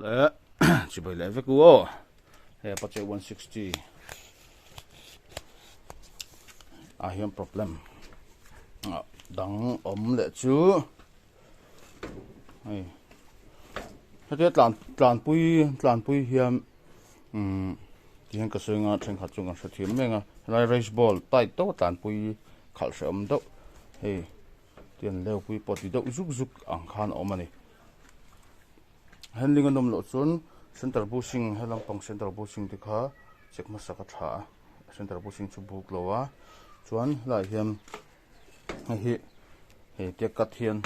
Le chibai leh vek u aw hei Apache 160 ah hian problem dang awm leh chu hei hetia tlan tlanpui tlanpui hian umm tihian ka sawi anga thenkhat chu kan hrethiam mek a helai race ball tight deuh a tlanpui khalh hrehawm deuh hei. Tian leupui pawh ti deuh zuk zuk ang khan a awm a ni. Handling a nawm loh chuan center bushing he lampang center bushing te kha check hmasak a tha a, center bushing chu buk lo a, chuan helaiah hian hei hi hei tia cut hian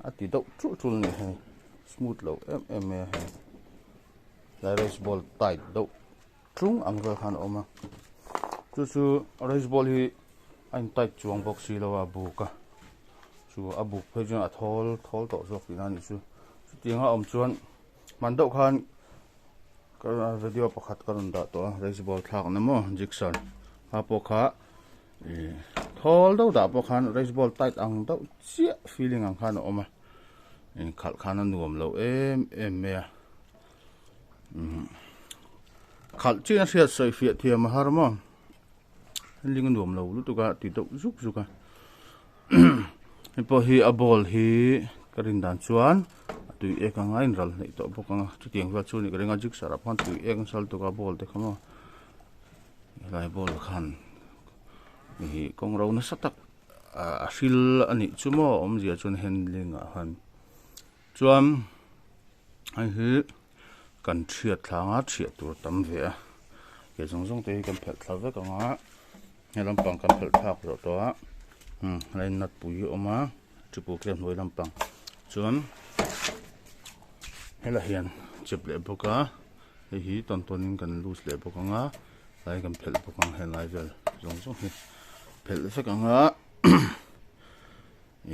a ti deuh tul tul a ni hei smooth lo em em mai a hei helai race ball tight deuh tlung ang vel khan a awm a chu chu race ball hi a in tight chuang bawk si lo a buk a chu a buk phei chuan a thawl thawl tawh zawk tihna a nih chu chutiang a awm chuan hman deuh khan ka video pakhat ka rawn dah tawh a race ball thlak na maw jigsaw kha pawh kha ih thawl deuh dah pawh khan race ball tight ang deuh chiah feeling ang khan a awm a inkhalh khan a nuam lo em em mai a. Khalh chian a hriat sawi fiah thiam a har maw ling a nuam lo lutuk a ti deuh zuk zuk a hei pawh hi a ball hi ka rin dan chuan a tui ek anga in ral hnaih tawh bawk ang a chutiang vel chu a nih ka ring a jigsaw ah pawh tui ek nasa lutuk a ball te kha maw helai ball khan ih kawng ro nasa tak a hril a nih chu maw awmzia chuan handling ah khan chuan. Hei hi kan thiat thlang a thiah tur tam ve a ke zawng zawng te hi kan phelh thla vek ang a he lampang kan phelh thlak zawh tawh a umm helai nut pui hi a awm a triple clamp hnuai lampang chuan helaiah hian chep leh bawk a hei hi tawn tawn in kan loose leh bawk ang a helai kan phelh bawk ang helai vel zawng zawng hi phelh vek ang a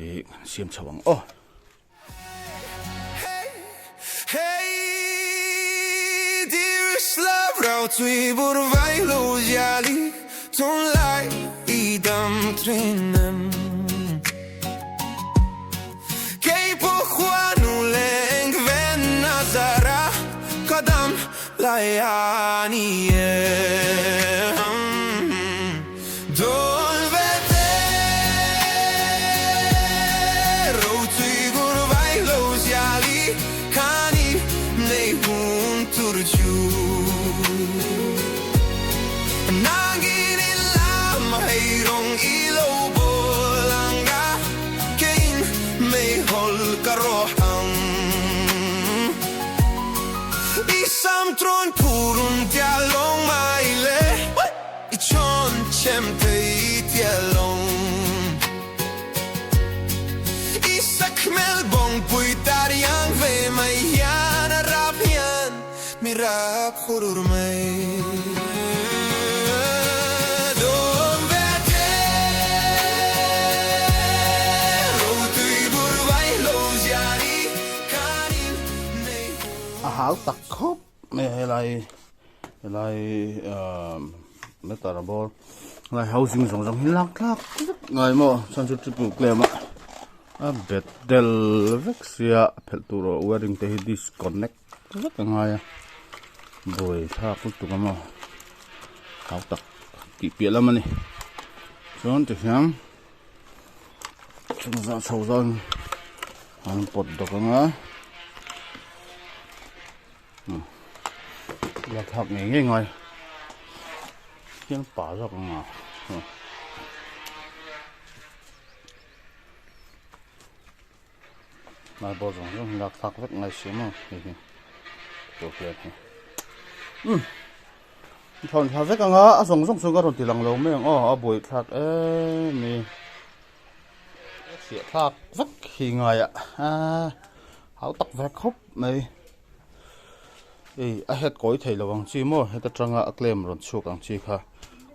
ih kan siam chho ang aw. A hau tak khawp mai a helai helai ahh meter a bawr helai housing zawng zawng hi lak thlak vek ngai maw chuan chu triple claim a a bet del vek sia phelh tur ah wiring te hi disconnect vek a ngai a buai thlak lutuk a maw hau tak tih piah lam a ni chuan tihian chung zah chho zawn an pawt bawk ang a la thlak ngei ngei ngai hian pa zawk ang a lai bawr zawng zawng hi lak thlak vek ngai si maw hei hi tur hian hei umm thawn thla vek anga a zawng zawng chu ka rawn ti lang lo mai ang aw a buai thlak em mai chhiah thlak vek hi ngai a ah hau tak ve khawp mai ei a het kawi thei lo ang chi maw heta tanga a claim rawn chhuak ang chi kha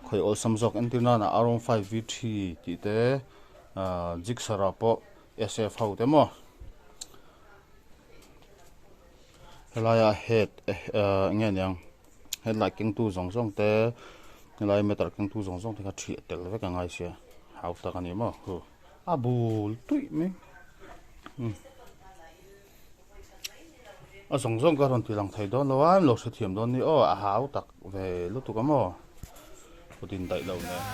khawi awlsam zawk entir nana R 5 V 3 tih te ah jigsaw ah pawh SF ho te maw helaia head eh eng nge niang headlight kengtu zawng zawng te helai meter kengtu zawng zawng te kha ṭhiah tel vek a ngai sia hau tak a ni maw hu a bul tuih mai. A zawng zawng ka rawn ti lang thei dawn lo a, lo hrethiam dawn ni aw, a hau tak ve lutuk a maw? Kut in daih lo nen.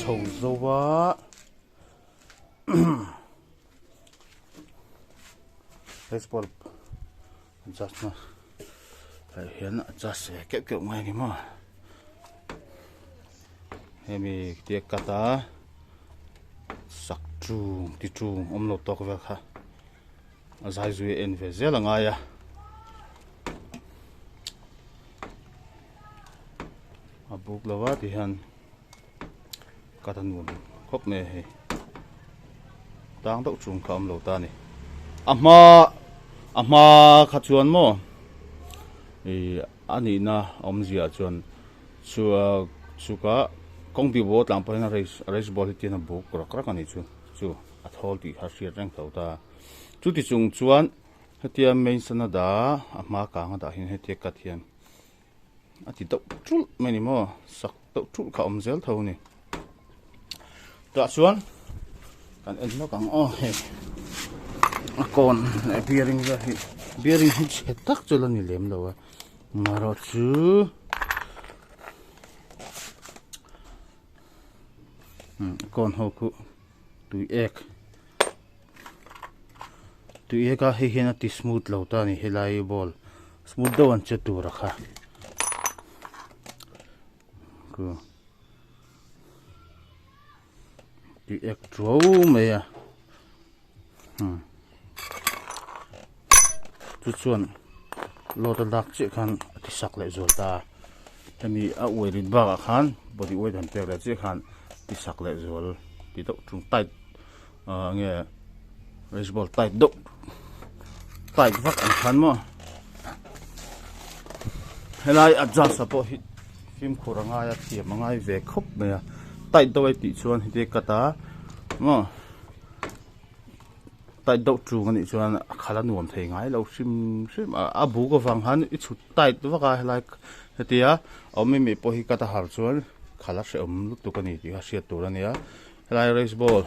Chho zo a baseball adjust na ah hian adjust ve keuh keuh ngai a ni maw hemi tia cut a sak chung ti chung awm lo tawk vel kha a zai zui a en ve zel a ngai a. A buk lo a ti hian ka ta nuam khawp mai a hei tang deuh chung kha awm lo ta a ni a hma a hma kha chuan maw ih a nihna awmzia chuan chu chukah kawng bik bawk tlang pawh hian race race ball hi tihian a buk rak rak a ni chu chu a thawl tih kha hriat reng tho ta chuti chung chuan hetia main sana dah a hma kang a dah hian hetia cut hian. A ti deuh ṭulh mai ni maw sak deuh ṭulh kha a awm zel tho a ni tah chuan kan en lawk ang aw hei a kawn leh bearing vel hi bearing hi chhe tak chu la ni lem lo a marawh chu a kawn ho khu tui ek tui ek a hei hian a ti smooth lo ta a ni helai ball smooth deuh an che tur a kha ku tui ek tuau mai a chu chuan load a lak chiah khan a ti sak leh zual ta a hemi a uai rit bakah khan body weight han pek leh chiah khan. Tisak leh zual ti deuh tung tight ah nge race ball tight deuh tight vak ang khan maw helai adjust ah pawh hi fimkhur a ngai a thiam a ngai ve khawp mai a tight deuh a i tih chuan heti cut a maw tight deuh tung a nih chuan a khalh a nuam thei ngai lo hrim hrim a a buk avang khan i chhut tight vak a helai hetia awm em em pawh hi cut a har chuan khalh a hrehawm lutuk a ni tih kha hriat tur a nia helai race ball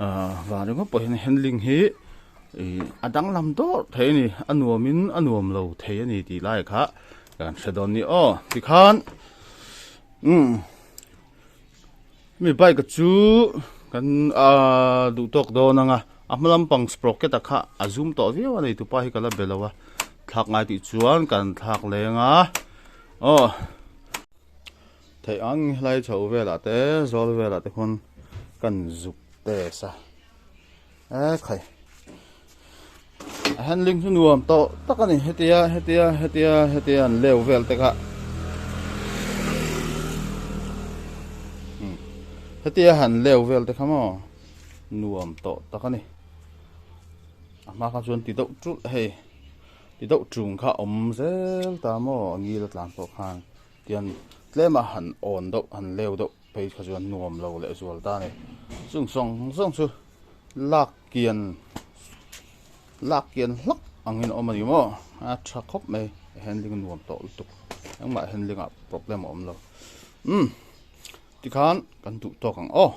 ahh vang ringawt pawh hian handling hi ih a danglam dawrh thei a ni a nuam in a nuam lo thei a ni tih lai kha kan hre dawn ni aw tikhan umm. Hemi bike chu kan ahh duh tawk dawn ang a a hma lampang sprocket ah kha a zoom tawh viau a neitupa hi ka la be lo a thlak ngai tih chuan kan thlak leng a aw theih ang helai chho velah te zawl velah te khuan kan zuk test a ekhai a handling chu nuam tawh tak a ni hetia hetia hetia hetia an leu vel te kha hetia han leu vel te kha maw nuam tawh tak a ni a hma kha chuan ti deuh ṭulh hei ti deuh ṭung kha awm zel ta maw a ngil a tlan pawh khan tian tlem a han awn deuh han leu deuh phei kha chuan nuam lo leh zual ta a ni chung zawng zawng chu lak kian lak kian hlak angin a awm a ni maw a tha khawp mai handling nuam tawh lutuk engmah handling ah problem a awm lo umm tikhan kan duh tawk ang aw.